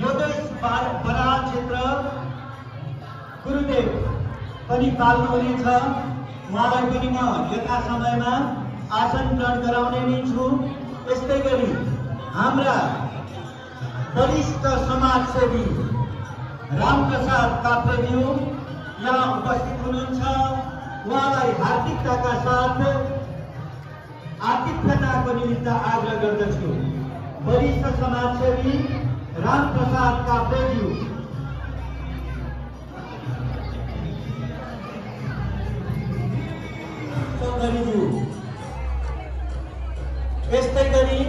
योगेश बराल क्षेत्र गुरुदेव पनि पाल्नुहुनेछ। उहाँलाई पनि म यथा समयमा आसन ग्रहण गराउने नै छु। यस्तै गरी हाम्रा वरिष्ठ समाजसेवी रामप्रसाद काफ्रेज्यू यहाँ उपस्थित हुनुहुन्छ। उहाँलाई हार्दिकताका साथ आतिथ्यताको निमित्त आग्रह गर्दछु। वरिष्ठ समाजसेवी रामप्रसाद काफ्रेज्यू। यस्तै गरी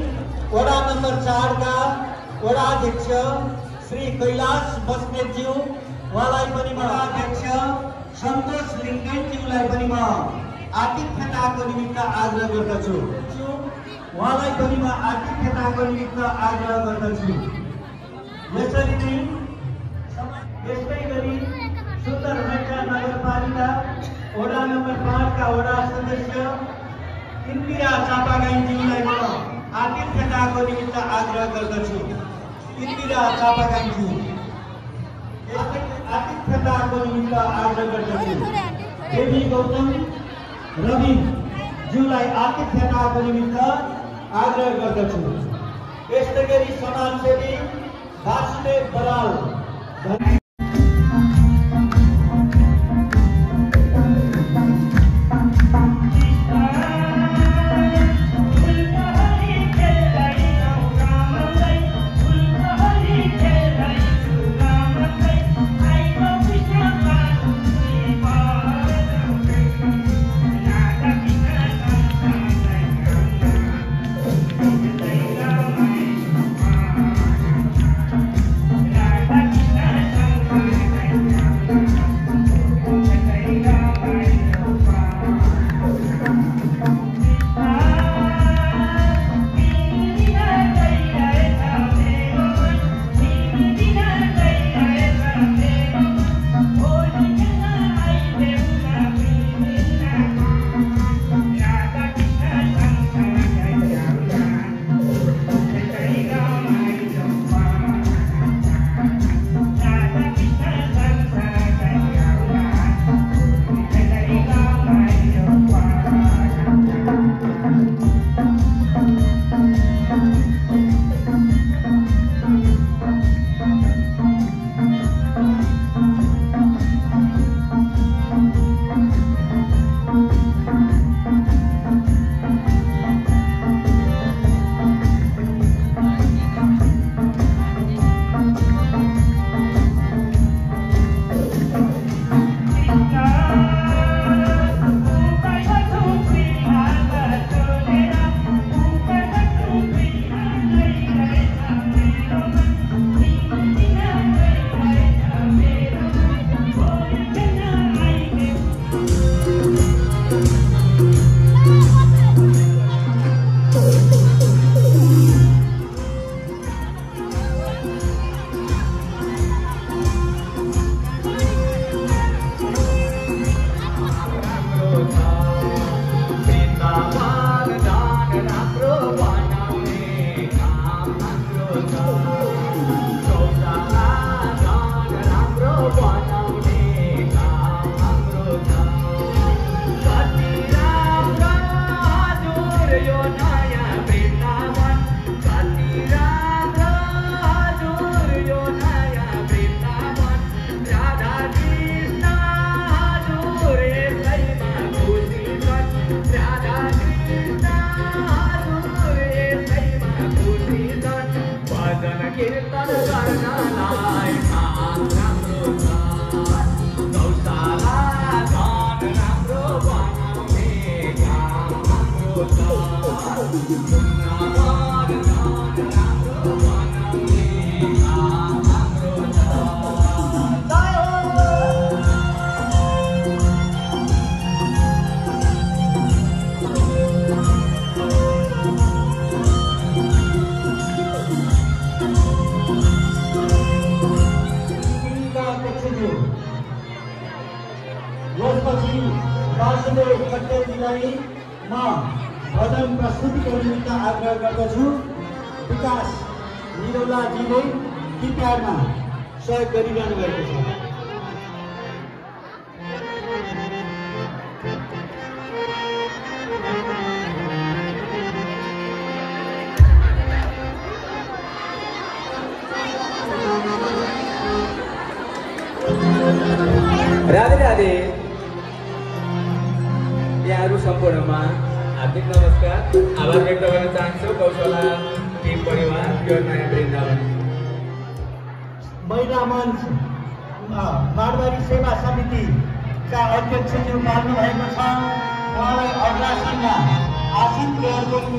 वडा नम्बर 4 का वडा अध्यक्ष श्री कैलाश बस्नेतज्यू, उहाँलाई पनि म अध्यक्ष सन्तोष लिङ्गेनज्यूलाई पनि म आतिथ्यताको निमित्त आग्रह गर्दछु। उहाँलाई पनि म आतिथ्यताको निमित्त आग्रह गर्दछु। यसरी नै यस्तै गरी सुन्दरहट्टा नगरपालिका वडा नम्बर 5 का वडा सदस्य इन्दिरा चापागाईज्यूलाई म आतिथ्यताको निमित्त आग्रह गर्दछु। इन्दिरा चापागाईज्यू यस्तै आतिथ्यताको निमित्त आग्रह गर्दछु। देवी गौतम रवि ज्यूलाई आतिथ्यताको निमित्त आग्रह गर्दछु। यस्तै गरी समाजसेवी वासुदेव बराल वासुदेव खट्टेजीलाई म भजन प्रस्तुतिको निमित्त आग्रह गर्दछु। विकास निरौलाजीले टिप्यारमा सहयोग गरिरहनु भएको छ। राधे राधे। यहाँहरू सम्पूर्णमा हार्दिक नमस्कार, आभार व्यक्त गर्न चाहन्छु गौशाला टिम परिवार प्योर नयाँ वृन्दावन। महिला मञ्च माडवारी सेवा समितिका अध्यक्षज्यू पाल्नु भएको छ। उहाँलाई अग्रासनमा आसन ग्रहण गर्नु।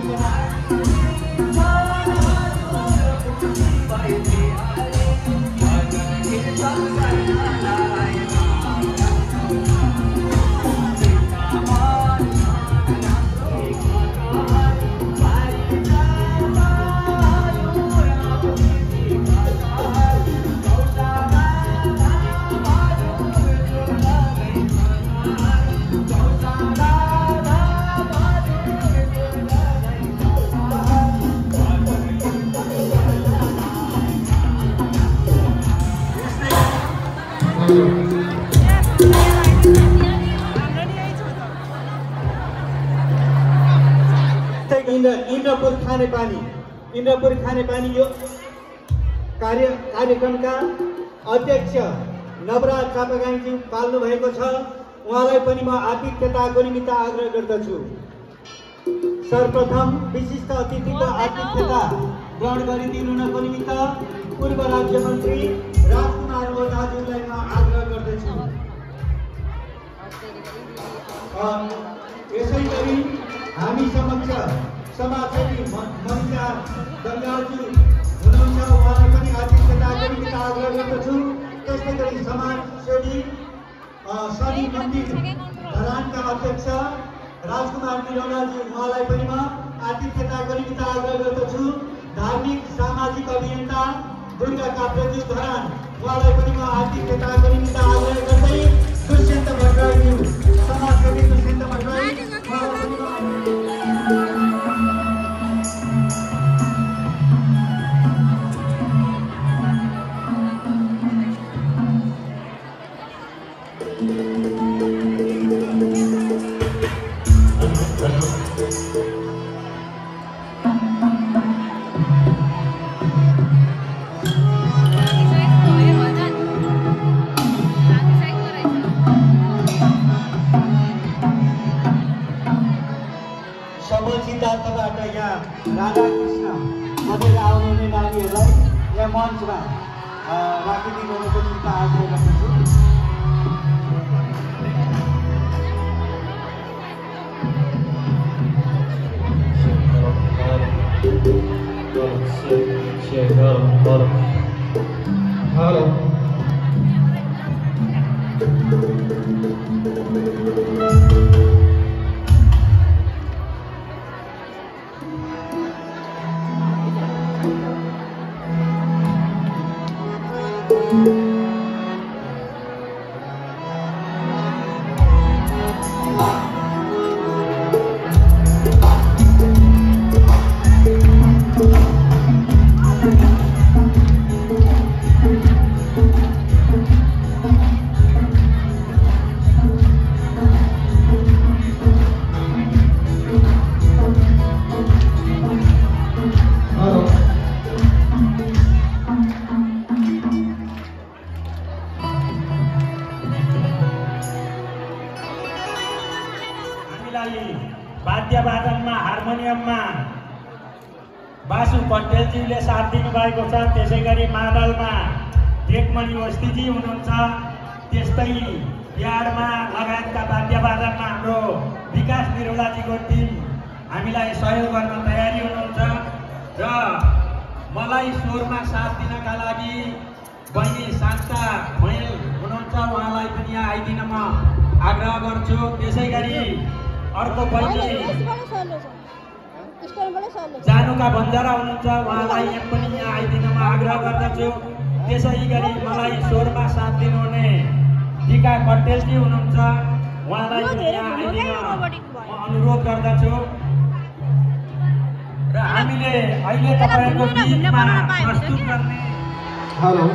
इन्द्रपुर खानेपानी यो कार्यक्रमका अध्यक्ष नवराज चापागाईज्यू पाल्नु भएको छ। उहाँलाई पनि म आतिथ्यताको निमित्त आग्रह गर्दछु। सर्वप्रथम विशिष्ट अतिथिको आतिथ्यता ग्रहण गरिदिनुको निमित्त पूर्व राज्य मन्त्री राजकुमार ओझाज्यूलाई म आग्रह गर्दछु। यसै गरी हामी समक्ष समाजसेवी मनिषा गङ्गाज्यू हुनुहुन्छ, उहाँलाई पनि आतिथ्यताको निमित्त आग्रह गर्दछु। त्यस्तै गरी समाजसेवी शनि मन्दिर धरानका अध्यक्ष राजकुमार निरौलाज्यू, उहाँलाई पनि म आतिथ्यताको निमित्त आग्रह गर्दछु। धार्मिक सामाजिक अभियन्ता दुर्गा काप्रेज्यू धरान, उहाँलाई पनि म आतिथ्यताको निमित्त आग्रह गर्दै दुष्यन्त भट्टराईज्यू समाजसेवी दुष्यन्त भट्टराई, उहाँलाई पनि राधाकृष्ण बसेर आउनुहुने नानीहरूलाई यहाँ मञ्चमा राखिदिनुको निम्ति आग्रह गर्दछु। वाद्यवादनमा हार्मोनियममा बासु पटेलजीले साथ दिनुभएको छ। त्यसै गरी मादलमा टेकमणि ओस्तीजी हुनुहुन्छ। त्यस्तै बिहारमा लगायतका वाद्यवादनमा हाम्रो विकास निरौलाजीको टिम हामीलाई सहयोग गर्न तयारी हुनुहुन्छ। र मलाई स्वरमा साथ दिनका लागि बहिनी शान्ता मैल हुनुहुन्छ, उहाँलाई पनि यहाँ आइदिन म आग्रह गर्छु। त्यसै गरी अर्को बहिनी जानुका बन्जारा हुनुहुन्छ, उहाँलाई पनि यहाँ आइदिन म आग्रह गर्दछु। त्यसै गरी मलाई स्वरमा साथ दिनुहुने टिका पटेलजी हुनुहुन्छ, उहाँलाई पनि यहाँ आइदिन म अनुरोध गर्दछु। र हामीले अहिले तपाईहरुको बीचमा प्रस्तुत गर्ने हेलो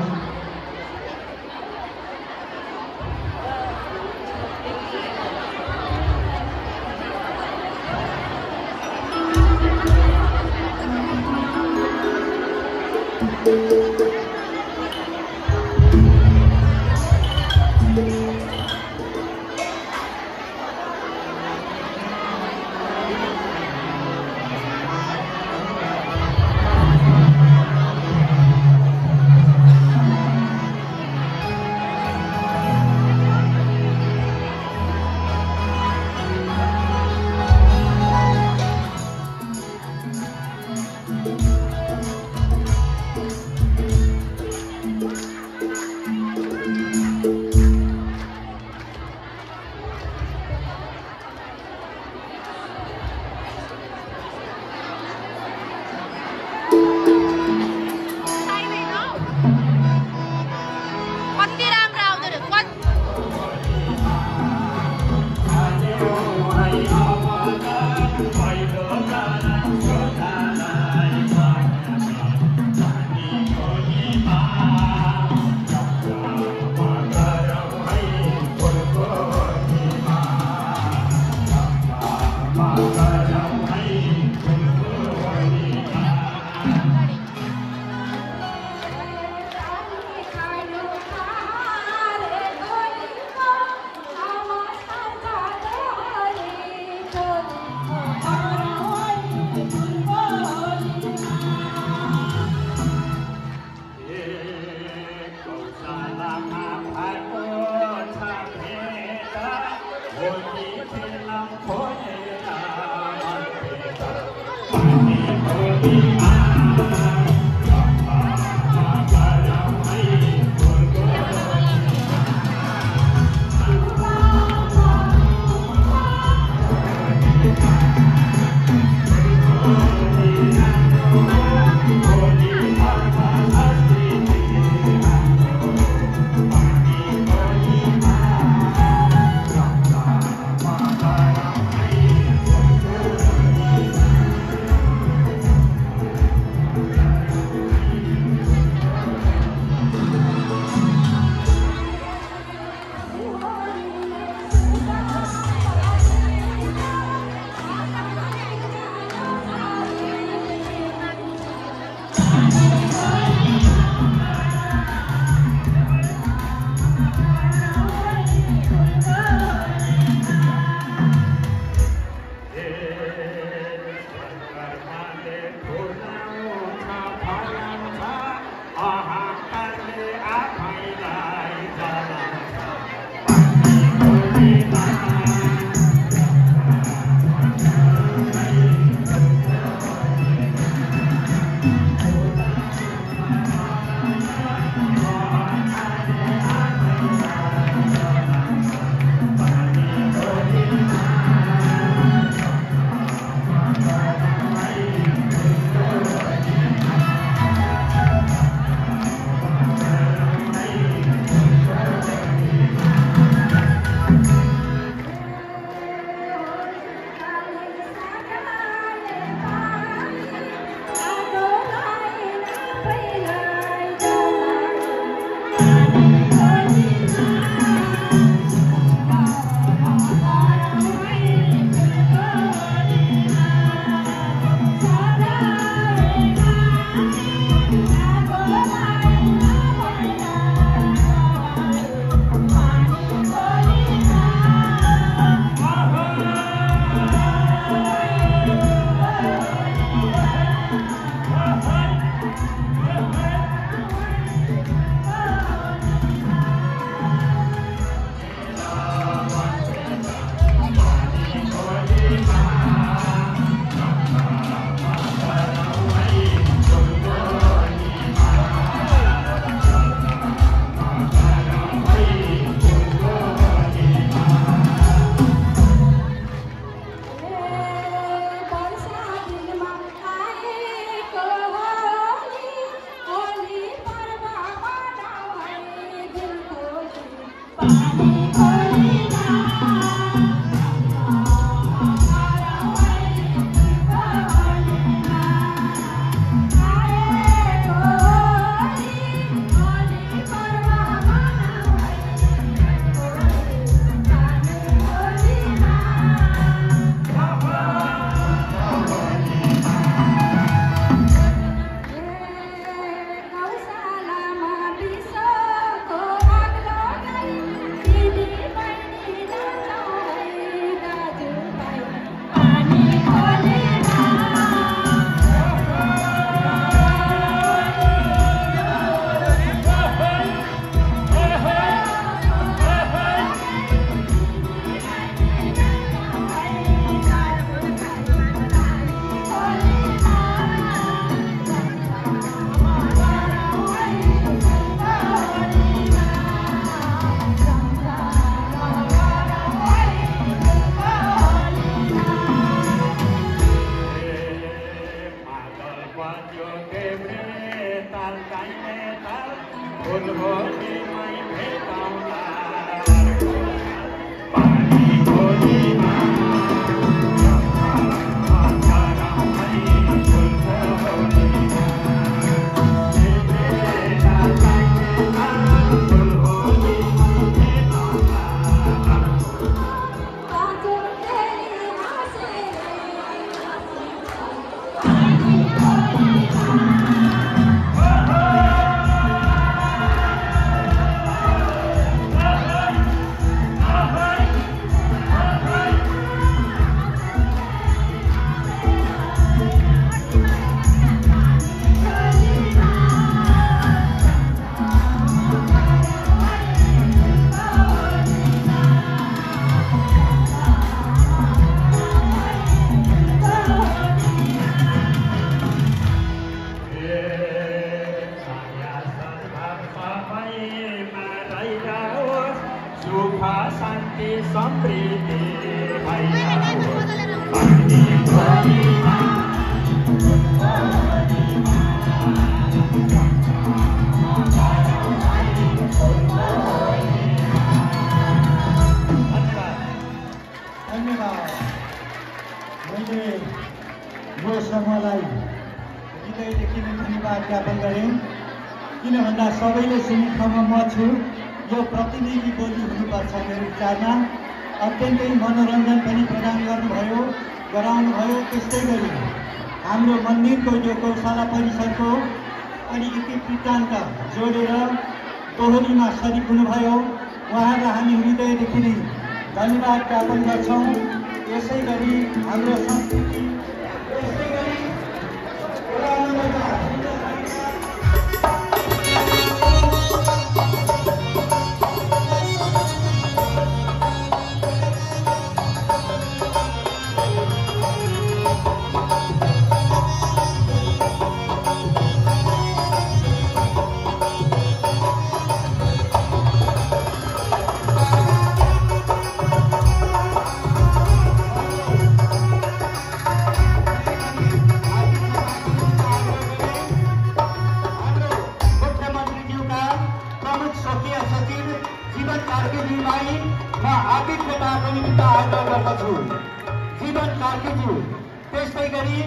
यो समूहलाई हृदयदेखि नै धन्यवाद ज्ञापन गरेँ। किन भन्दा सबैले सुन्ने ठाउँमा म छु, यो प्रतिनिधि बोली हुनुपर्छ मेरो विचारमा। अत्यन्तै मनोरञ्जन पनि प्रदान गर्नुभयो, गराउनुभयो। त्यस्तै गरी हाम्रो मन्दिरको यो गौशाला परिसरको अलिकति वृत्तान्त जोडेर दोहोरीमा सरिक हुनुभयो। उहाँलाई हामी हृदयदेखि नै धन्यवाद ज्ञापन गर्छौँ। यसै गरी हाम्रो संस्कृति यसै गरी जीवन कार्कीज्यू, त्यस्तै गरी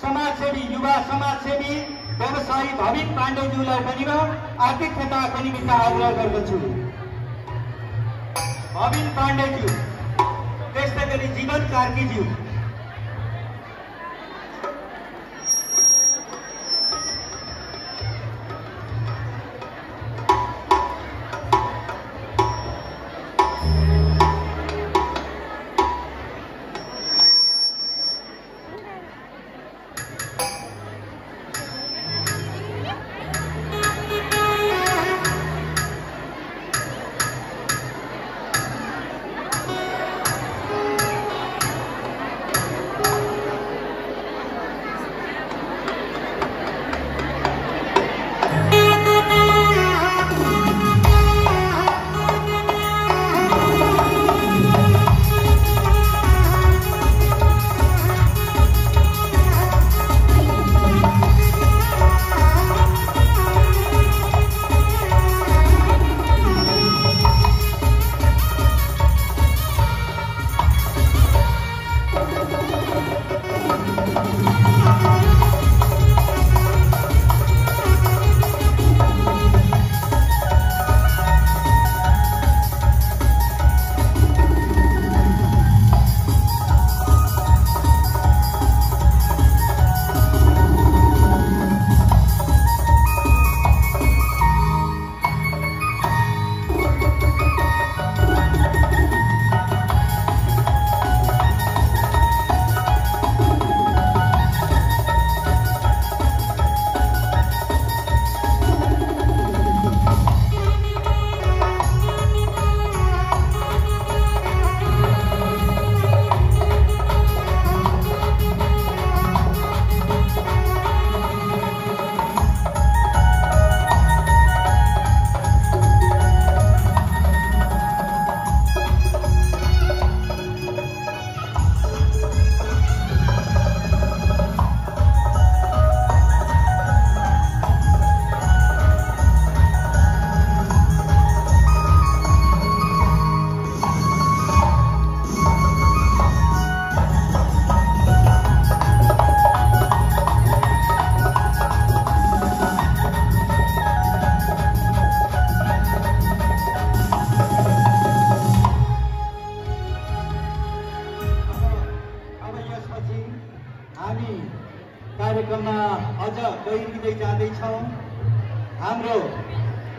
समाजसेवी, युवा समाजसेवी व्यवसायी भविक पाण्डेज्यूलाई पनि म आतिथ्यताको निमित्त आग्रह गर्दछु। भविक पाण्डेज्यू, त्यस्तै गरी जीवन कार्कीज्यू।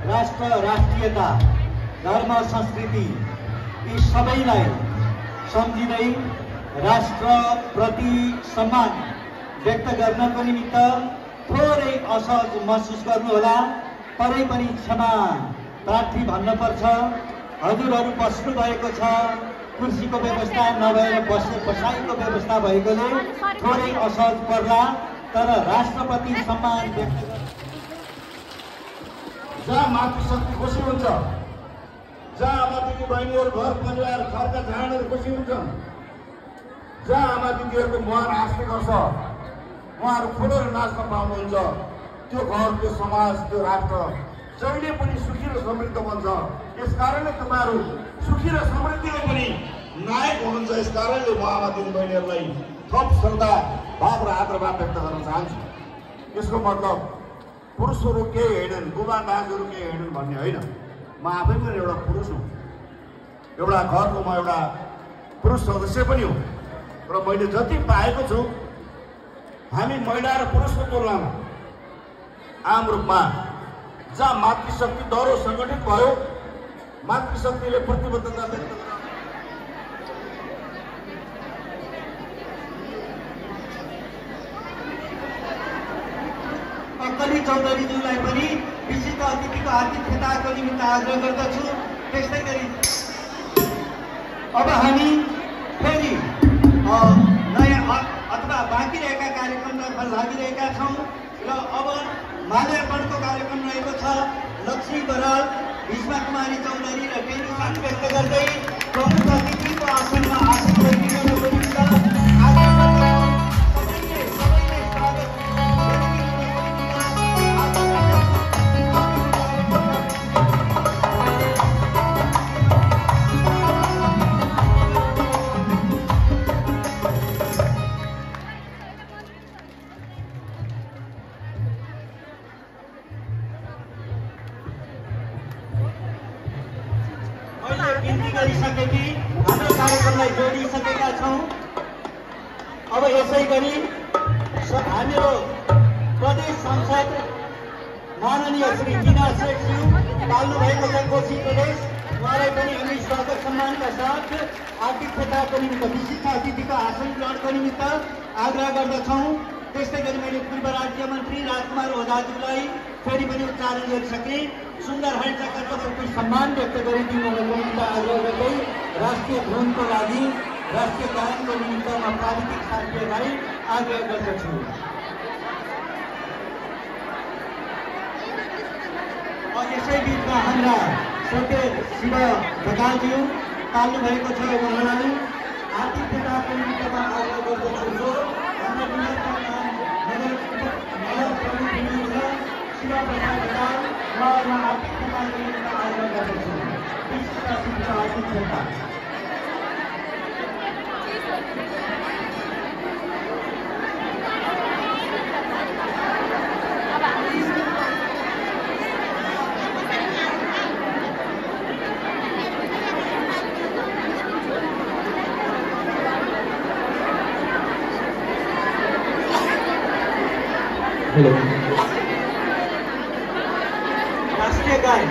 राष्ट्र, राष्ट्रियता, धर्म, संस्कृति यी सबैलाई सम्झिँदै राष्ट्रप्रति सम्मान व्यक्त गर्नको निमित्त थोरै असहज महसुस गर्नुहोला। तरै पनि क्षमा प्रार्थी भन्नुपर्छ। हजुरहरू बस्नु भएको छ, कुर्सीको व्यवस्था नभएर बसाइको व्यवस्था भएकोले थोरै असहज पर्ला, तर राष्ट्रप्रति सम्मान व्यक्त जहाँ मातृशक्ति खुसी हुन्छ, जहाँ आमा दिदी बहिनीहरू घर परिवार घरका चाहनाहरू खुसी हुन्छन्, जहाँ आमा दिदीहरूको मुहार हाँस्ने गर्छ, उहाँहरू खुलेर नाच्न पाउनुहुन्छ, त्यो घर, त्यो समाज, त्यो राष्ट्र जहिले पनि सुखी र समृद्ध बन्छ। यसकारणले तपाईँहरू सुखी र समृद्धिको पनि नायक हुनुहुन्छ। यसकारणले म आमा दिदी बहिनीहरूलाई थप श्रद्धा भाव र आदरभाव व्यक्त गर्न चाहन्छु। यसको मतलब पुरुषहरू केही होइनन्, बुबा दाजुहरू केही होइनन् भन्ने होइन। म आफै पनि एउटा पुरुष हुँ, एउटा घरको म एउटा पुरुष सदस्य पनि हुँ र मैले जति पाएको छु, हामी महिला र पुरुषको तुलनामा आम रूपमा जहाँ मातृशक्ति दह्रो सङ्गठित भयो, मातृशक्तिले प्रतिबद्धता व्यक्त अक्कली चौधरीज्यूलाई पनि विशिष्ट अतिथिको आतिथ्यताको निमित्त आग्रह गर्दछु। त्यस्तै गरी अब हामी फेरि नयाँ अथवा बाँकी रहेका कार्यक्रमतर्फ लागिरहेका छौँ र अब माल्यार्पणको कार्यक्रम रहेको छ। लक्ष्मी बराल, भीष्मा कुमारी चौधरी र टेलिभिजन व्यक्त गर्दै प्रमुख अतिथिको आसनमा आसन ग्रहण गरिन्छ। गरिसकेकी हाम्रो कार्यक्रमलाई जोडिसकेका छौँ। अब यसै गरी हाम्रो प्रदेश सांसद माननीय श्री मीना सेठज्यू पाल्नु भएको छ कोशी प्रदेश। उहाँलाई पनि हामी स्वागत सम्मानका साथ आतिथ्यताको निमित्त विशिष्ट अतिथिको आसन ग्रहणको निमित्त आग्रह गर्दछौँ। त्यस्तै गरी मैले पूर्व राज्य मन्त्री राजकुमार ओझाज्यूलाई फेरि पनि उच्चारण गरिसकेँ। सुन्दर हैटका सम्मान व्यक्त गरिदिनुको निमित्त आग्रह गर्दै राष्ट्रिय धुनको लागि, राष्ट्रिय गायनको निमित्त म प्राविधिक साथीहरूलाई आग्रह गर्दछु। यसै बिचमा हाम्रा सत्य शिव ढकालज्यू पाल्नु भएको छ। उहाँलाई आतिथ्यताको निमित्तमा आग्रह गर्दछु। हाम्रा नगर प्रमुख हुनुहुन्छ शिव प्रसाद ढकाल, उहाँलाई आतिथ्यताको निमित्त आग्रह गर्दछु। विशिष्ट अतिथिको आतिथ्यता राष्ट्रिय गान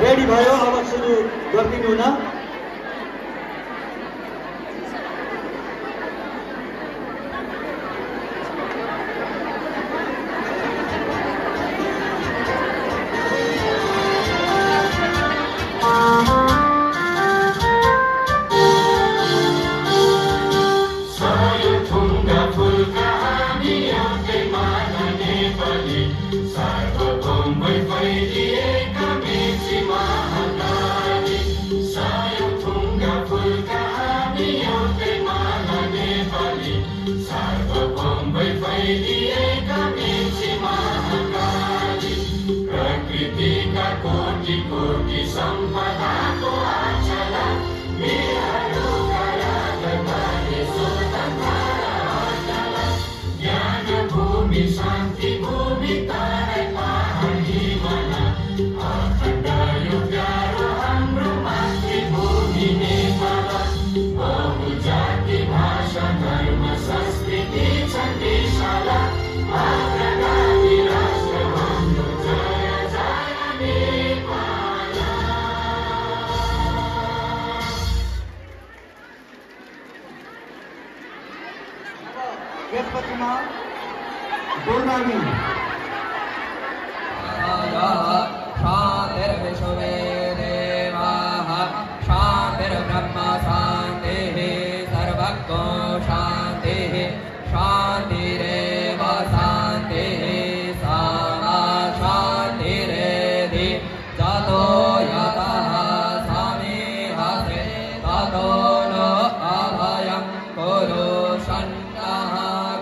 रेडी भयो, अब सुरु गरिदिनु न। जय बारेमा बोल्दै शान्तिर्विश्वे देवाः शान्तिर्ब्रह्म शान्तिः सर्वज्ञो शान्तिः शान्तिरेव शान्तिः सामा शान्तिरेधि जतो यतः समीहते ततो न अभयं कुरु शन्नः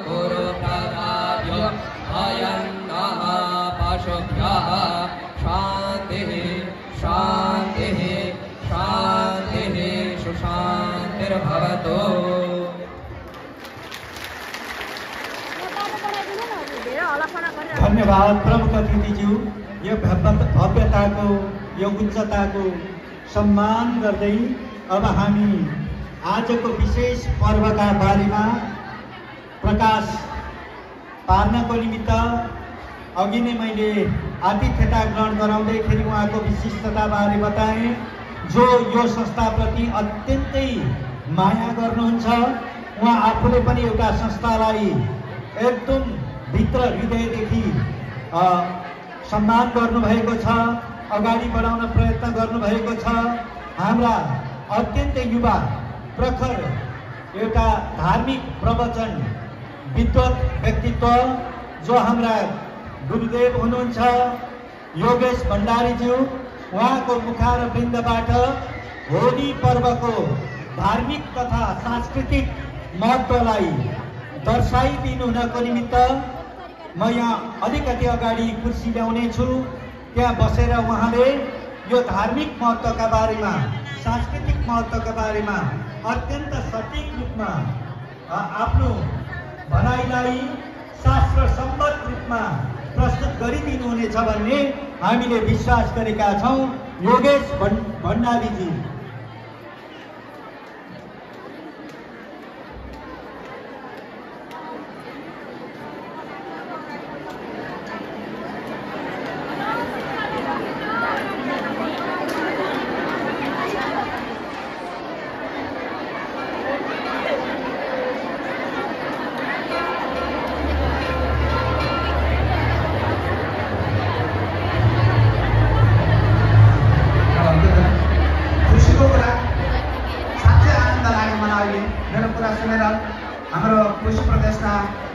कुरु प्रदाभ्यो भयन्नः पशुभ्यः शान्तिः शान्तिः शान्तिः सुशान्तिर्भवतु। धन्यवाद प्रमुख अतिथिज्यू। यो भव्यताको यो उच्चताको सम्मान गर्दै अब हामी आजको विशेष पर्वका बारेमा प्रकाश पार्नको निमित्त अघि नै मैले आतिथ्यता ग्रहण गराउँदैखेरि उहाँको विशिष्टताबारे बताएँ। जो यो संस्थाप्रति अत्यन्तै माया गर्नुहुन्छ, उहाँ आफूले पनि एउटा संस्थालाई एकदम भित्र हृदयदेखि सम्मान गर्नुभएको छ, अगाडि बढाउन प्रयत्न गर्नुभएको छ। हाम्रा अत्यन्तै युवा प्रखर एउटा धार्मिक प्रवचन विद्वत व्यक्तित्व जो हाम्रा गुरुदेव हुनुहुन्छ योगेश भण्डारीज्यू, उहाँको मुखारवृन्दबाट होली पर्वको धार्मिक तथा सांस्कृतिक महत्त्वलाई दर्शाइदिनु हुनको निमित्त म यहाँ अलिकति अगाडि कुर्सी ल्याउने छु। त्यहाँ बसेर उहाँले यो धार्मिक महत्त्वका बारेमा, सांस्कृतिक महत्त्वका बारेमा अत्यन्त सटीक रूपमा आफ्नो भनाइलाई शास्त्र सम्बद्ध रूपमा प्रस्तुत गरिदिनुहुनेछ भन्ने हामीले विश्वास गरेका छौँ। योगेश भण्डारीजी।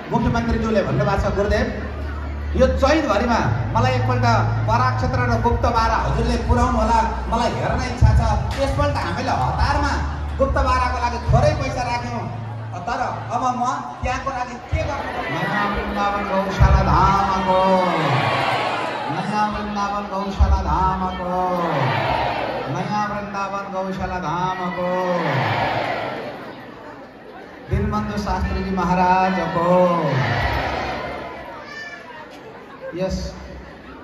मुख्यमन्त्रीज्यूले भन्नुभएको छ, गुरुदेव यो चैतभरिमा मलाई एकपल्ट बराक क्षेत्र र गुप्तबारा हजुरले पुर्याउनु होला, मलाई हेर्न इच्छा छ। यसपल्ट हामीले हतारमा गुप्तबाराको लागि थोरै पैसा राख्यौँ, तर अब म त्यहाँको लागि के गर्नु? नयाँ वृन्दावन गौशाला धामको, नयाँ वृन्दावन गौशाला धामको, नयाँ वृन्दावन गौशाला धामको दीनबन्धु शास्त्रीजी महाराजको यस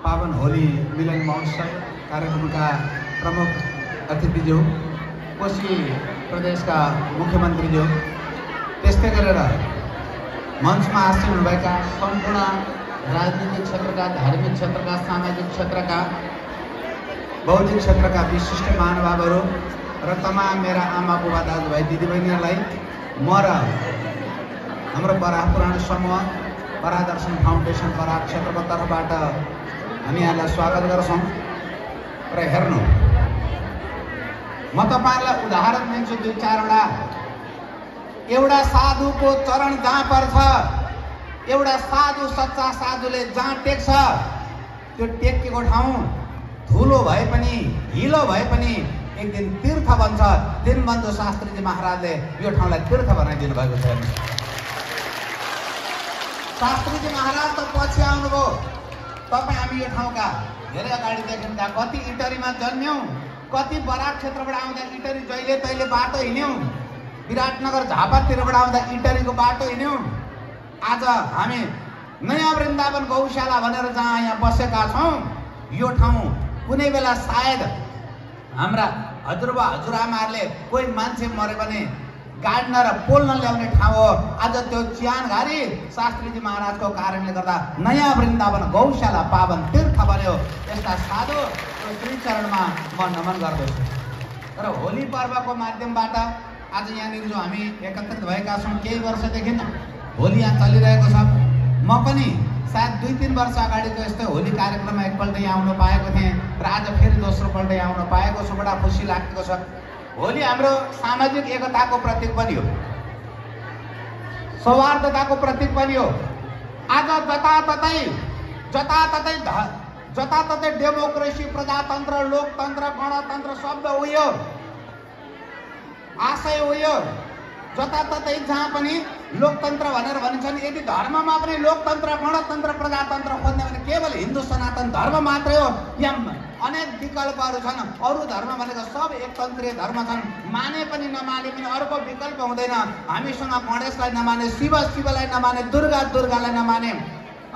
पावन होली मिलन महोत्सव कार्यक्रमका प्रमुख अतिथिज्यू, कोशी प्रदेशका मुख्यमन्त्रीज्यू, त्यस्तै गरेर मञ्चमा आसीन हुनुभएका सम्पूर्ण राजनीतिक क्षेत्रका, धार्मिक क्षेत्रका, सामाजिक क्षेत्रका, बौद्धिक क्षेत्रका विशिष्ट महानुभावहरू र तमाम मेरा आमा बुबा दाजुभाइ दिदीबहिनीहरूलाई म र हाम्रो बराह पुराण समूह, परादर्शन फाउन्डेसन बराह क्षेत्रको तर्फबाट हामी यहाँलाई स्वागत गर्छौँ। र हेर्नु, म तपाईँहरूलाई उदाहरण दिन्छु दुई चारवटा। एउटा साधुको चरण जहाँ पर्छ, एउटा साधु सच्चा साधुले जहाँ टेक्छ, त्यो टेकेको ठाउँ धुलो भए पनि हिलो भए पनि एक दिन तीर्थ बन्छ। दीनबन्धु शास्त्रीजी महाराजले यो ठाउँलाई तीर्थ बनाइदिनु भएको छ। शास्त्रीजी महाराज त पछि आउनुभयो, तपाईँ हामी यो ठाउँका धेरै अगाडि देखिँदा कति इटरीमा जन्म्यौँ, कति बराक क्षेत्रबाट आउँदा इटरी जहिले तहिले बाटो हिँड्यौँ, विराटनगर झापातिरबाट आउँदा इटरीको बाटो हिँड्यौँ। आज हामी नयाँ वृन्दावन गौशाला भनेर जहाँ यहाँ बसेका छौँ, यो ठाउँ कुनै बेला सायद हाम्रा हजुरबा हजुरआमाहरूले कोही मान्छे मऱ्यो भने गाड्न र पोल्न ल्याउने ठाउँ हो। आज त्यो चियानघारी शास्त्रीजी महाराजको कारणले गर्दा नयाँ वृन्दावन गौशाला पावन तीर्थ बन्यो। यस्ता साधु श्रीचरणमा म नमन गर्दछु। र होली पर्वको माध्यमबाट आज यहाँनिर जो हामी एकत्रित भएका छौँ, केही वर्षदेखि होली यहाँ चलिरहेको छ। म पनि सायद 2-3 वर्ष अगाडिको यस्तै होली कार्यक्रममा एकपल्ट यहाँ आउन पाएको थिएँ र आज फेरि दोस्रोपल्ट यहाँ आउन पाएको छु। बडा खुसी लागेको छ। होली हाम्रो सामाजिक एकताको प्रतीक पनि हो, सौहार्दताको प्रतीक पनि हो। आज जताततै डेमोक्रेसी, प्रजातन्त्र, लोकतन्त्र, गणतन्त्र शब्द उयो, आशय उयो। जताततै जहाँ पनि लोकतन्त्र भनेर भनिन्छन्। यदि धर्ममा पनि लोकतन्त्र, गणतन्त्र, प्रजातन्त्र खोज्ने भने केवल हिन्दू सनातन धर्म मात्रै हो। यहाँ अनेक विकल्पहरू छन्। अरू धर्म भनेको सब एकतन्त्रीय धर्म छन्। माने पनि नमाने पनि अर्को विकल्प हुँदैन। हामीसँग गणेशलाई नमाने, शिवलाई नमाने, दुर्गालाई नमाने,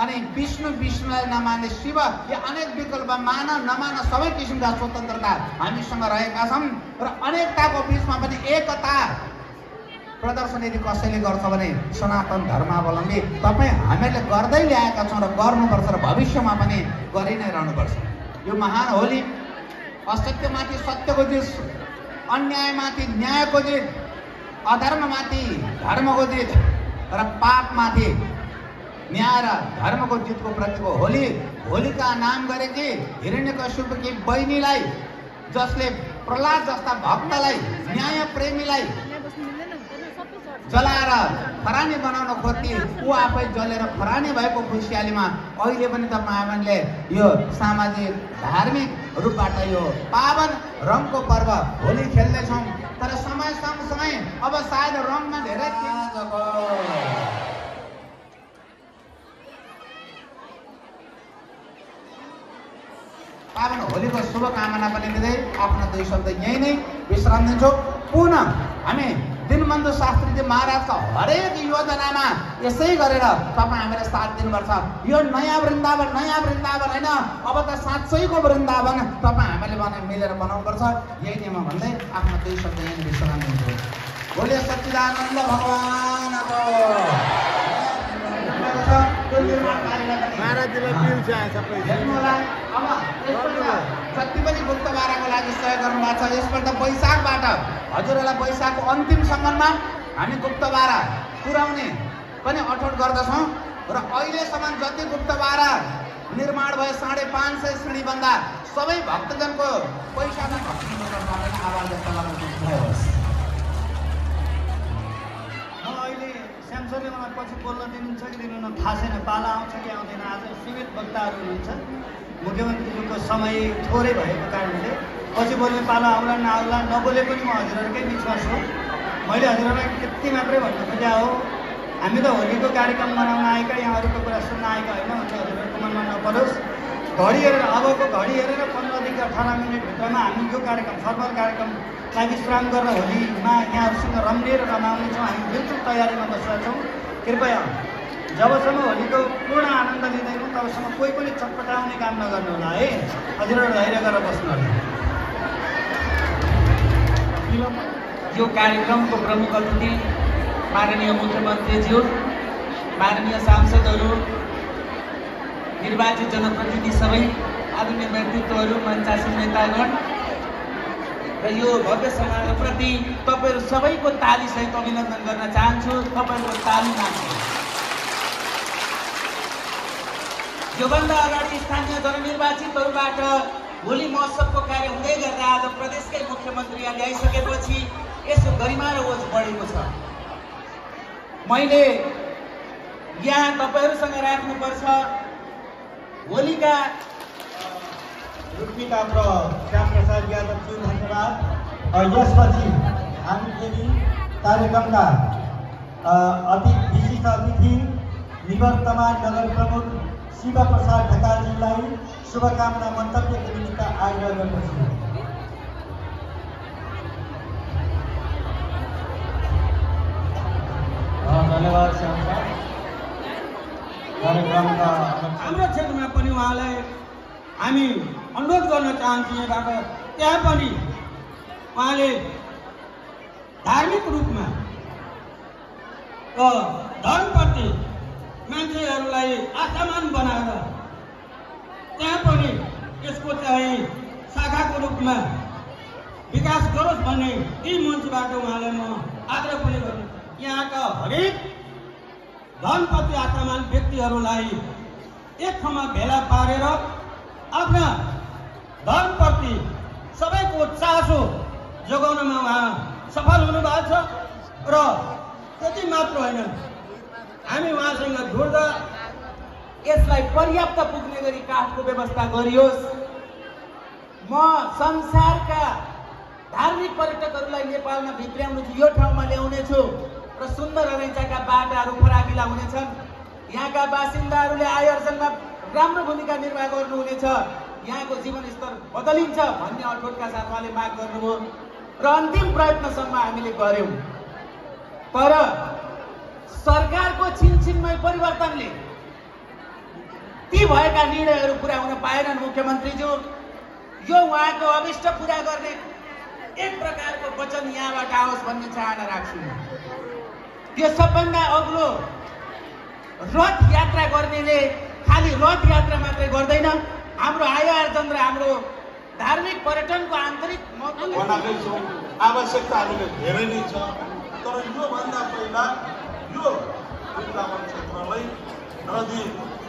अनि विष्णुलाई नमाने, शिव, यो अनेक विकल्प, मान नमान सबै किसिमका स्वतन्त्रता हामीसँग रहेका छन्। र अनेकताको बिचमा पनि एकता प्रदर्शन यदि कसैले गर्छ भने सनातन धर्मावलम्बी तपाईँ हामीले गर्दै ल्याएका छौँ र गर्नुपर्छ र भविष्यमा पनि गरि नै रहनुपर्छ। यो महान होली असत्यमाथि सत्यको जित, अन्यायमाथि न्यायको जित, अधर्ममाथि धर्मको जित र पापमाथि न्याय र धर्मको जितको प्रतीक हो होली। होलिका नाम गरेकी हिरण्यकश्यपकी बहिनीलाई, जसले प्रहलाद जस्ता भक्तलाई, न्याय प्रेमीलाई जलाएर खरानी बनाउन खोज्थे, ऊ आफै जलेर खरानी भएको खुसियालीमा अहिले पनि तपाईँहरूले यो सामाजिक धार्मिक रूपबाट यो पावन रङको पर्व होली खेल्दैछौँ। तर समय सँगसँगै अब सायद रङमा धेरै पावन होलीको शुभकामना पनि दिँदै आफ्ना 2 शब्द यही नै विश्राम दिन्छौँ। पुनः हामी दीनबन्धु शास्त्रीजी महाराजका हरेक योजनामा यसै गरेर तपाईँ हामीलाई साथ दिनुपर्छ। यो नयाँ वृन्दावन होइन, अब त साँच्चैको वृन्दावन तपाईँ हामीले मिलेर बनाउनुपर्छ। यही नै म भन्दै आफ्नो 2 शब्द यही विश्राम दिन्छु। बोले सच्चिदानन्द भगवानको जति पनि गुप्तबाराको लागि सहयोग गर्नुभएको छ, यसपल्ट वैशाखबाट हजुरहरूलाई वैशाखको अन्तिम सम्ममा हामी गुप्तबारा पुर्याउने पनि अठोट गर्दछौँ। र अहिलेसम्म जति गुप्तबारा निर्माण भयो 550 श्रेणीभन्दा सबै भक्तजनको पैसा नै आवाज व्यक्त गर्न सक्नुहोस्। अहिले स्यामसरले मलाई पछि बोल्न दिनुहुन्छ कि दिनुहुन्न थाहा छैन, पाला आउँछ कि आउँदैन। आज सीमित वक्ताहरू हुनुहुन्छ, मुख्यमन्त्रीको समय थोरै भएको कारणले पछि बोल्ने पाला आउला नआउला नबोले पनि म हजुरहरूकै बिचमा छु। मैले हजुरहरूलाई त्यति मात्रै भन्नु खोजेँ हो, हामी त होलीको कार्यक्रम मनाउन आएका, यहाँ अरूको कुरा सुन्न आएका होइन भन्ने हजुरहरूको मनमा नपरोस्। घडी हेरेर अबको घडी हेरेर 15 देखि 18 मिनटभित्रमा हामी यो कार्यक्रम फर्मल कार्यक्रमलाई विश्राम गरेर होलीमा यहाँहरूसँग रम्ने र रमाउने छौँ। हामी बिल्कुल तयारीमा बसेका छौँ। कृपया जबसम्म होलीको पूर्ण आनन्द लिँदैनौँ तबसम्म कोही पनि चटपटाउने काम नगर्नु होला है। हजुरहरू धैर्य गरेर बस्नु होला। यो कार्यक्रमको प्रमुख अतिथि माननीय मुख्यमन्त्रीज्यू, माननीय सांसदहरू, निर्वाचित जनप्रतिनिधि सबै आदरणीय व्यक्तित्वहरू, मञ्चासीन नेतागण र यो भव्य समारोहप्रति तपाईँहरू सबैको तालीसहित अभिनन्दन गर्न चाहन्छु। तपाईँहरूको ताली माग्छु। योभन्दा अगाडि स्थानीय जननिर्वाचितहरूबाट होली महोत्सवको कार्य हुँदै गर्दा आज प्रदेशकै मुख्यमन्त्री यहाँ ल्याइसकेपछि यसको गरिमा र ओज बढेको छ। मैले यहाँ तपाईँहरूसँग राख्नुपर्छ होलीका रुक्मी डाक्टर श्यामप्रसाद यादवज्यू धन्यवाद। यसपछि हामी फेरि कार्यक्रमका विशिष्ट अतिथि निवर्तमान नगर प्रमुख शिव प्रसाद ढकालजीलाई शुभकामना मन्तव्यको निमित्त आग्रह गर्दछु। धन्यवाद श्याम सर। कार्यक्रमका हाम्रो क्षेत्रमा पनि उहाँलाई हामी अनुरोध गर्न चाहन्छौँ यहाँबाट त्यहाँ पनि उहाँले धार्मिक रूपमा धर्मप्रति मान्छेहरूलाई आस्थामान बनाएर त्यहाँ पनि यसको चाहिँ शाखाको रूपमा विकास गरोस् भन्ने यी मञ्चबाट उहाँलाई म आग्रह पनि गर्छु। यहाँका हरेक धनपति आक्रमण व्यक्तिहरूलाई एक ठाउँमा भेला पारेर आफ्ना धनप्रति सबैको चासो जोगाउनमा उहाँ सफल हुनुभएको छ र त्यति मात्र होइन, हामी उहाँसँग जोड्दा यसलाई पर्याप्त पुग्ने गरी काठको व्यवस्था गरियोस्। म संसारका धार्मिक पर्यटकहरूलाई नेपालमा भित्र्याउनु छु, यो ठाउँमा ल्याउने छु र सुन्दर रैचाका बाटाहरू फराकिला हुनेछन्। यहाँका बासिन्दाहरूले आय अर्जनमा राम्रो भूमिका निर्वाह गर्नुहुनेछ, यहाँको जीवनस्तर बदलिन्छ भन्ने अठोटका साथ उहाँले माग गर्नुभयो र अन्तिम प्रयत्नसम्म हामीले गर्यौँ। तर सरकारको छिनछिनमय परिवर्तनले ती भएका निर्णयहरू पुरा हुन पाएनन्। मुख्यमन्त्रीज्यू, यो उहाँको अभिष्ट पुरा गर्ने एक प्रकारको वचन यहाँबाट आओस् भन्ने चाहना राख्छु। त्यो सबभन्दा अग्लो रथ यात्रा गर्नेले खालि रथ यात्रा मात्रै गर्दैन, हाम्रो आय आर्जन र हाम्रो धार्मिक पर्यटनको आन्तरिक बनाएकै छौँ। आवश्यकता हामीले धेरै नै छ, तर योभन्दा पहिला यो वृन्दावन क्षेत्रलाई नदी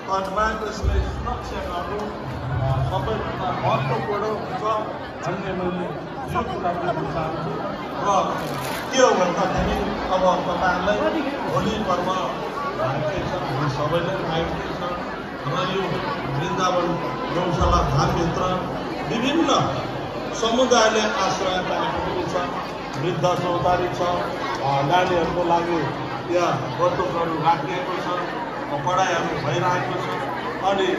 तटमा त्यसलाई सुरक्षा गर्नु सबैभन्दा महत्त्वपूर्ण हुन्छ भन्ने मैले यो कुरा भन्न चाहन्छु। र के हो भन्दाखेरि अब तपाईँहरूलाई होली पर्व आएकै छ, हामी सबैले आएकै छ र यो वृन्दावन गौशाला धामभित्र विभिन्न समुदायले आश्रय पाएको पनि छ। वृद्ध चौतारी छ, नानीहरूको लागि त्यहाँ बटुकहरू राखिएको छ, पढाइहरू भइरहेको छ अनि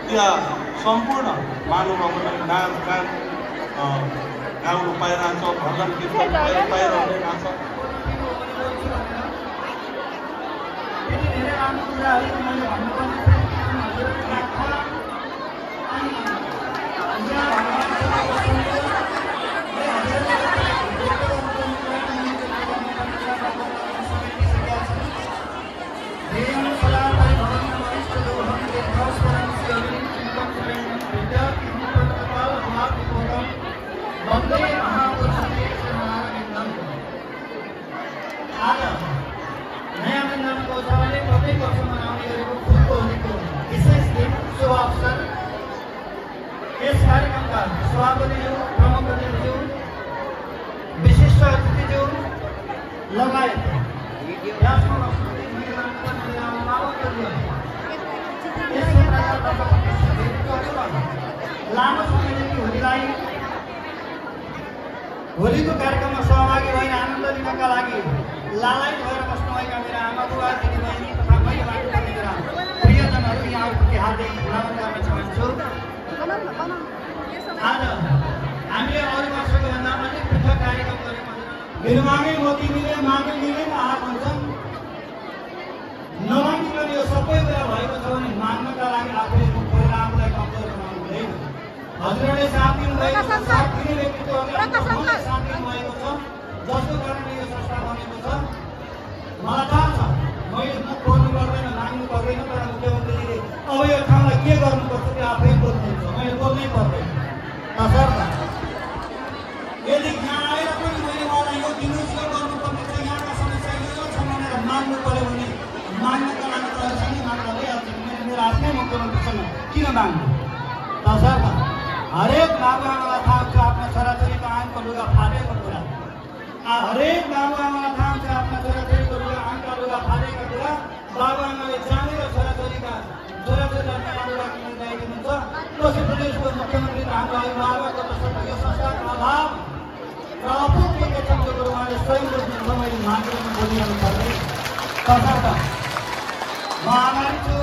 त्यहाँ सम्पूर्ण महानुभावले नाचगान गाउनु पाइरहेछ, भजन कीर्तन पाइरहेको छ। नयाँ वृन्दावन गौशालाले प्रत्येक वर्ष मनाउने गरेको फुलको होलीको विशेष दिन शुभ अवसर यस कार्यक्रमका सभापतिज्यू, प्रमुख अतिथिज्यू, विशिष्ट अतिथिज्यू लगायत लामो समयदेखि होलीलाई होलीको कार्यक्रममा सहभागी भएर आनन्द लिनका लागि लालायत भएर बस्नुभएका मेरा आमा बुबा दिदीबहिनी तथा मैले लाग्नुपर्ने मेरा प्रियजनहरू यहाँ आइपुगे हार्दिक नमन गर्न चाहन्छु। आज हामीले अरू वर्षको भन्दा अलिक पृथक कार्यक्रम गरेको मेरो मागे मोती मिले मागे मिले आहा भन्छन्। नमागिकन यो सबै कुरा भएको छ भने माग्नका लागि आफूले मुख खोलेर आफूलाई कमजोर बनाउनु हुँदैन। हजुरहरूले साथ दिनुभएको छ, साथ दिने व्यक्तित्वहरूले साथ दिनुभएको छ, जसको कारणले यो संस्था बनेको छ। मलाई थाहा छ मैले मुख खोल्नु पर्दैन, माग्नु पर्दैन, तर मुख्यमन्त्रीले अब यो ठाउँलाई के गर्नुपर्छ त्यो आफै बोल्नुहुन्छ, मैले बोल्नै पर्दैन। तसर्थ यदि यहाँ आएर पनि मैले उहाँलाई यो दिनुहोस्, यो गर्नुपर्ने छ, यहाँका समस्या यो छ भनेर माग्नु पऱ्यो भने माग्नका लागि तहरूसँगै माग्न भइहाल्छ। मैले मेरो आफ्नै मुख्यमन्त्रीसँग किन माग्नु? तसर्थ हरेक बाबुआमालाई थाहा छ आफ्ना छोराछोरीको आङको लुगा फाटेको कुरा, हरेक बाबुआमालाई थाहा छ आफ्ना छोराछोरीको आङका लुगा फाटेका कुरा। बाबुआमाले जानेर छोराछोरीलाई नयाँ लुगा किनेर ल्याइदिनुहुन्छ। कोशी प्रदेशको मुख्यमन्त्री हाम्रो अभिभावकको तसर्थ यो संस्थाको अभाव र अपुग्ने क्षेत्रको कुरो उहाँले सही बुझ्नुहुन्छ। मैले मागेर बोलिरहनु पर्दैन। तसर्थ म आभारी छु।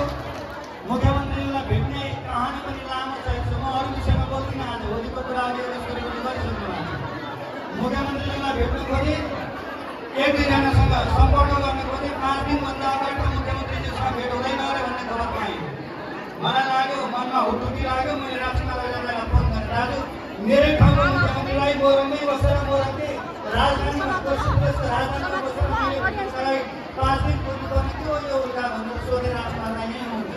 मुख्यमन्त्रीलाई भेट्ने कहानी पनि लामो छ, म अरू विषयमा बोल्दिनँ। आज होलीको कुराहरू गरिसक्नु भएको। मुख्यमन्त्रीलाई भेट्नु खोजे, एक दुईजनासँग सम्पर्क गर्नु खोजे, 5 दिनभन्दा अगाडि मुख्यमन्त्रीजीसँग भेट हुँदैन अरे भन्ने खबर पाएँ। मलाई लाग्यो, मनमा हुटुकी लाग्यो। मैले राजकुमारलाई फोन गरेर आज मेरै ठाउँमा मुख्यमन्त्रीलाई मोरङमै बसेर मोरङकै राजधानीमा राजधानीमा बसेर मैले 5 दिन पूर्व पनि के हो यो उल्टा भनेर सोधेर राजकुमारलाई नै आउँछ।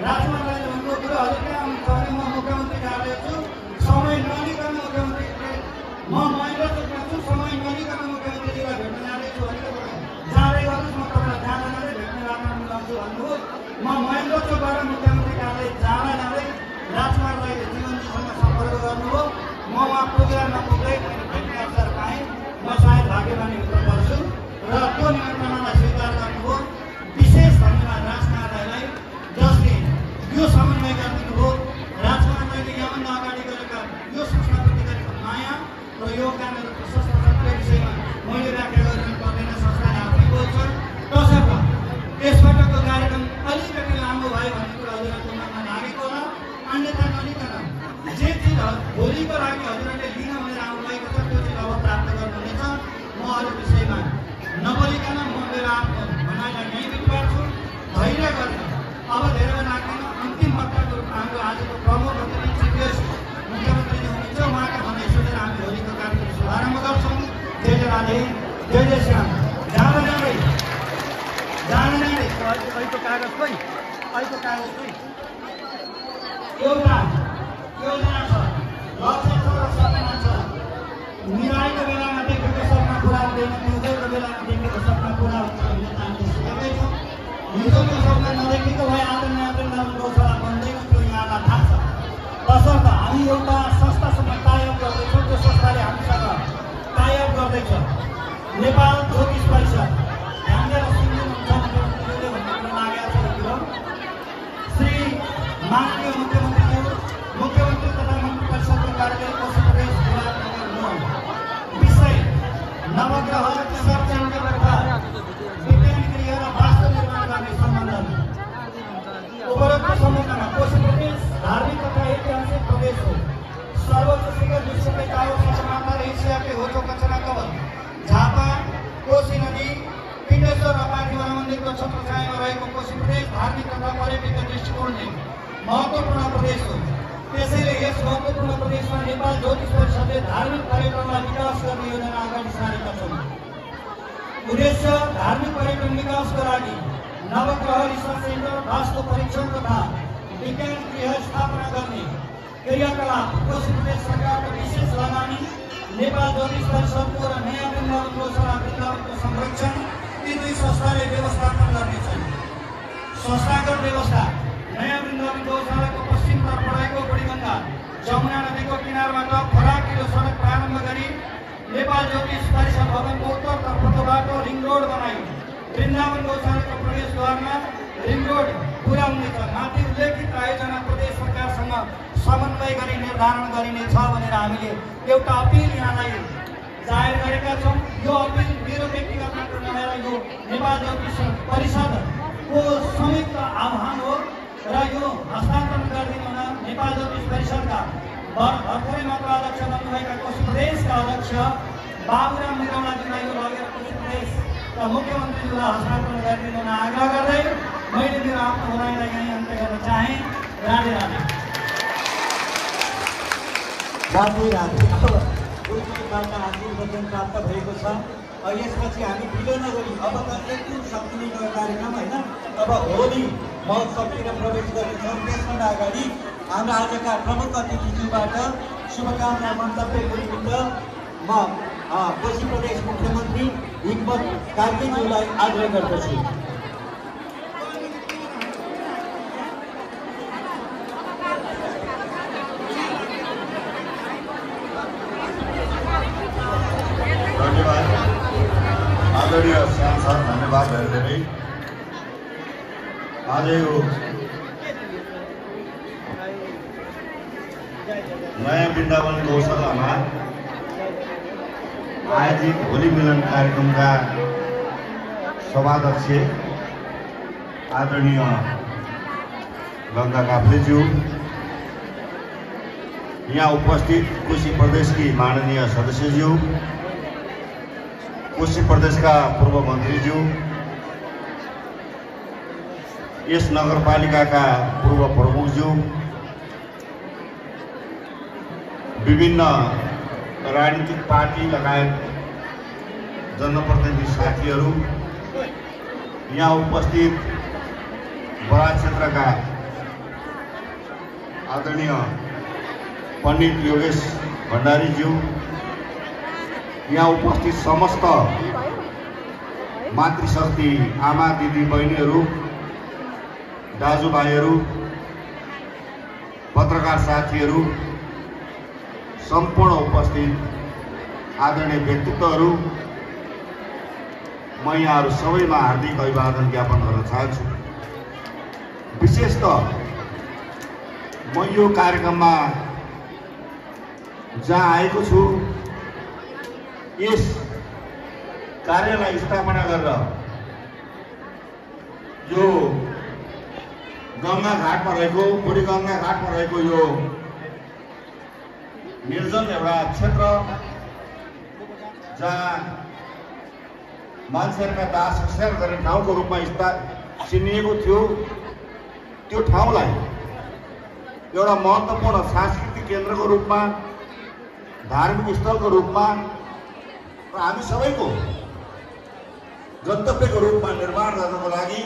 राजकुमारलाई भन्नु कुरो हजुरले आउनुहुन्छ भने म मुख्यमन्त्री कार्यालय छु, समय नलिकन मुख्यमन्त्रीले म महेन्द्र चोकमा छु, समय नलिकन मुख्यमन्त्रीजीलाई भेट्न जाँदैछु भने जाँदै गर्नुहोस्, म तपाईँलाई जाँदैन भेट्ने बाटोमा र यो कामहरू प्रशस्त शक्तिको विषयमा मैले राखेको पर्दैन, संस्थाले आफै बोल्छ। तसर्थ यसपटकको कार्यक्रम अलिकति लामो भयो भन्ने कुरा हजुरहरूको मनमा लागेको होला, अन्यथा नलिकन जे चिज भोलिको लागि हजुरहरूले लिन भनेर आउनुभएको छ त्यो चिज अब प्राप्त गर्नुहुनेछ। म अरू विषयमा नबोलिकन म मेरो आफ्नो भनाइलाई यहीँ बिट पार्छु। धैर्य गरेर अब धेरै लाग्दैन। अन्तिम वक्ताको रूपमा हाम्रो आजको प्रमुख अतिथि चिफ गेस्ट मुख्यमन्त्रीजी हुनुहुन्छ। उहाँका भनाइ सुनेर हामी होलीको कार्यक्रम शुभारम्भ गर्छौँ। जय जय राधे, जय जय श्याम। जाँदा जाँदै अहिलेको कागज खोइ, अहिलेको कागज खोइ। एउटा योजना छ, लक्ष्य छ र सपना छ। मिराईको बेलामा देखेको सपना पुरा हुँदैन, हिउँदोको बेलामा देखेको सपना पुरा हुन्छ भन्ने हामीले सिकेकै छौँ। हिउँदोको सपना नदेखेको भए आदरणीय वृन्दावन गौशाला बन्दैन, त्यो यहाँलाई थाहा छ। तसर्थ हामी एउटा संस्थासँग टाइअप गर्दैछौँ। त्यो संस्थाले हामीसँग टाइअप गर्दैछ नेपाल ज्योतिष परिषद। हामीलाई सुन्नुहुन्छ मुख्यमन्त्रीले भन्ने कुरा लागेको छ यो श्री माननीय मुख्यमन्त्री तथा मन्त्री परिषदको कार्यालय कोशी प्रदेश विभागनगर 9 विषय नवग्रह सर्जनको तथा विज्ञान क्रिया र वास्तु निर्माण गर्ने सम्बन्धमा। उपरोक्त समुदायमा कोशी प्रदेश धार्मिक तथा ऐतिहासिक प्रदेश हो। सर्वोच्च शिखर विश्वकै टावर सगरमाथा र एसियाकै होचो कचरा कवल झापा कोशी नदी पिण्डेश्वर र पार्थिवन मन्दिरको छत्रछायामा रहेको कोशी प्रदेश धार्मिक तथा पर्यटकीय दृष्टिकोणले महत्त्वपूर्ण प्रदेश हो। त्यसैले यस महत्त्वपूर्ण प्रदेशमा नेपाल ज्योतिष परिषदले धार्मिक पर्यटनलाई विकास गर्ने योजना अगाडि सारेका छन्। उद्देश्य धार्मिक पर्यटन विकासका लागि नवग्रह रिसर्च सेन्टर, वास्तु परीक्षण तथा विज्ञान गृह स्थापना गर्ने क्रियाकलाप कोशी प्रदेश सरकारको विशेष लगानी, नेपाल ज्योतिष परिषदको र नयाँ वृन्दावन गौशाला वृन्दावनको संरक्षण यी दुई संस्थाले व्यवस्थापन गर्नेछन्। संस्थागत व्यवस्था नयाँ वृन्दावन गौशालाको पश्चिमतर्फ रहेको बुढीगङ्गा जमुना नदीको किनारबाट फराकिलो सडक प्रारम्भ गरी नेपाल ज्योतिष परिषद भवनको उत्तरतर्फको बाटो रिङ रोड बनाई वृन्दावन गौशालाको प्रवेशद्वारमा रिङ रोड पुरा हुनेछ। माथि उल्लेखित आयोजना प्रदेश सरकारसँग समन्वय गरी निर्धारण गरिनेछ भनेर हामीले एउटा अपिल यहाँलाई जाहेर गरेका छौँ। यो अपिल मेरो व्यक्तिगत मात्र नभएर यो नेपाल ज्योतिष परिषदको संयुक्त आह्वान हो र यो हस्तान्तरण गरिदिनु हुन नेपाल ज्योतिष परिषदका भर्खरै मात्र अध्यक्ष बन्नुभएका कोशी प्रदेशका अध्यक्ष बाबुराम निरौलाजीलाई यो लगेर कोशी प्रदेशका मुख्यमन्त्रीज्यूलाई हस्तान्तरण गरिदिनु हुन आग्रह गर्दै मैले मेरो आफ्नो भनाइलाई यहीँ अन्त्य गर्न चाहेँ। राधे राधे। राधे राधे। अब उच्चबाट आशीर्वचन प्राप्त भएको छ। यसपछि हामी ढिलो नगरी अब त एकदम सकिने कार्यक्रम होइन, अब होली महोत्सवतिर प्रवेश गर्नेछौँ। त्यसभन्दा अगाडि हाम्रा आजका प्रमुख अतिथिज्यूबाट शुभकामना मन्तव्य गरिन्छ। म कोशी प्रदेश मुख्यमन्त्री हिक्मत कार्कीज्यूलाई आग्रह गर्दछु। आदरणीय सांसद, धन्यवाद धेरै धेरै। आज यो नयाँ वृन्दावन गौशालामा आयोजित होली मिलन कार्यक्रमका सभाध्यक्ष आदरणीय गङ्गा काफ्लेज्यू, यहाँ उपस्थित कोशी प्रदेशकी माननीय सदस्यज्यू, कोशी प्रदेशका पूर्व मन्त्रीज्यू, यस नगरपालिकाका पूर्व प्रमुखज्यू, विभिन्न राजनीतिक पार्टी लगायत जनप्रतिनिधि साथीहरू, यहाँ उपस्थित बराक क्षेत्रका आदरणीय पण्डित योगेश भण्डारीज्यू, यहाँ उपस्थित समस्त मातृशक्ति आमा दिदी बहिनीहरू, दाजुभाइहरू, पत्रकार साथीहरू, सम्पूर्ण उपस्थित आदरणीय व्यक्तित्वहरू, म यहाँहरू सबैमा हार्दिक अभिवादन ज्ञापन गर्न चाहन्छु। विशेषतः म यो कार्यक्रममा जहाँ आएको छु यस कार्यलाई स्थापना गरेर यो गङ्गा घाटमा रहेको बुढी गङ्गा घाटमा रहेको यो निर्जन एउटा क्षेत्र जहाँ मान्छेहरूका दास स्याहार गर्ने ठाउँको रूपमा चिनिएको थियो, त्यो ठाउँलाई एउटा महत्त्वपूर्ण सांस्कृतिक केन्द्रको रूपमा, धार्मिक स्थलको रूपमा र हामी सबैको गन्तव्यको रूपमा निर्माण गर्नको लागि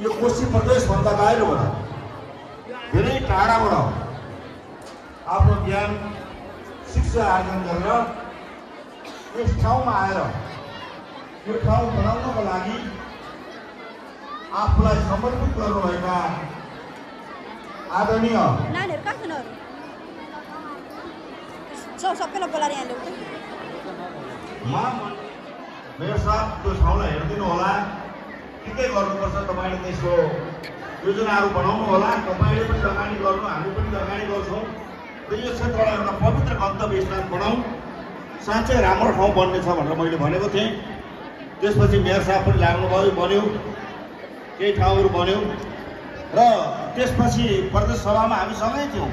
यो कोशी प्रदेशभन्दा बाहिरबाट धेरै टाढाबाट आफ्नो ज्ञान शिक्षा आर्जन गरेर यस ठाउँमा आएर यो ठाउँ बनाउनको लागि आफूलाई समर्पित गर्नुभएका आदरणीय मेयर साहब त्यो ठाउँलाई हेरिदिनु होला, के गर्नुपर्छ तपाईँले त्यसको योजनाहरू बनाउनु होला। तपाईँले पनि लगानी गर्नु, हामी पनि लगानी गर्छौँ र यो क्षेत्रलाई एउटा पवित्र गन्तव्य स्थान बनाऊ, साँच्चै राम्रो ठाउँ बन्नेछ भनेर मैले भनेको थिएँ। त्यसपछि मेयर साहब पनि लाग्नुभयो, बन्यो, केही ठाउँहरू बन्यो र त्यसपछि प्रदेश सभामा हामी सँगै थियौँ।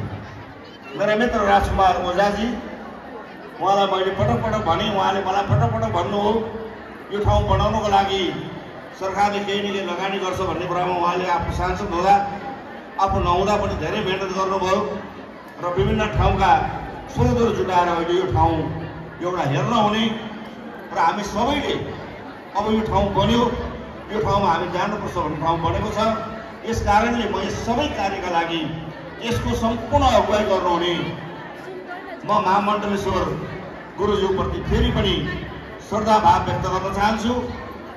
मेरा मित्र राजकुमार ओझाजी, उहाँलाई मैले पटक पटक भने, उहाँले मलाई पटक पटक भन्नु हो यो ठाउँ बनाउनको लागि सरकारले केही न केही लगानी गर्छ भन्ने कुरामा उहाँले आफू सांसद हुँदा आफू नहुँदा पनि धेरै मेहनत गर्नुभयो र विभिन्न ठाउँका स्रोतहरू जुटाएर अहिले यो ठाउँ एउटा हेर्न हुने र हामी सबैले अब यो ठाउँ बन्यो, यो ठाउँमा हामी जानुपर्छ भन्ने ठाउँ बनेको छ। यस कारणले म यस सबै कार्यका लागि यसको सम्पूर्ण अगुवाई गर्नुहुने म महामण्डलेश्वर गुरुज्यूप्रति फेरि पनि श्रद्धाभाव व्यक्त गर्न चाहन्छु,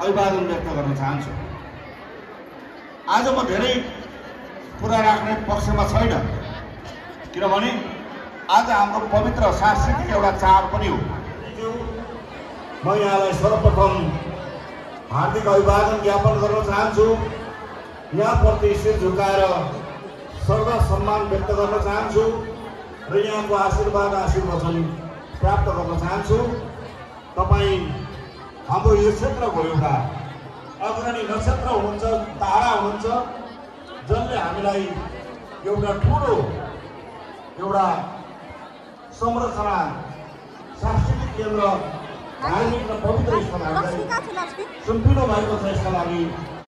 अभिवादन व्यक्त गर्न चाहन्छु। आज म धेरै कुरा राख्ने पक्षमा छैन, किनभने आज हाम्रो पवित्र सांस्कृतिक एउटा चाड पनि हो। म यहाँलाई सर्वप्रथम हार्दिक अभिवादन ज्ञापन गर्न चाहन्छु, यहाँप्रति शिर झुकाएर श्रद्धा सम्मान व्यक्त गर्न चाहन्छु र यहाँको आशीर्वाद आशीर्वचन प्राप्त गर्न चाहन्छु। तपाईँ हाम्रो यो क्षेत्रको एउटा अग्रणी नक्षत्र हुनुहुन्छ, तारा हुनुहुन्छ, जसले हामीलाई एउटा ठुलो एउटा संरचना, सांस्कृतिक केन्द्र, धार्मिक र पवित्र स्थल हामीलाई सुम्पिनु भएको छ। यसका लागि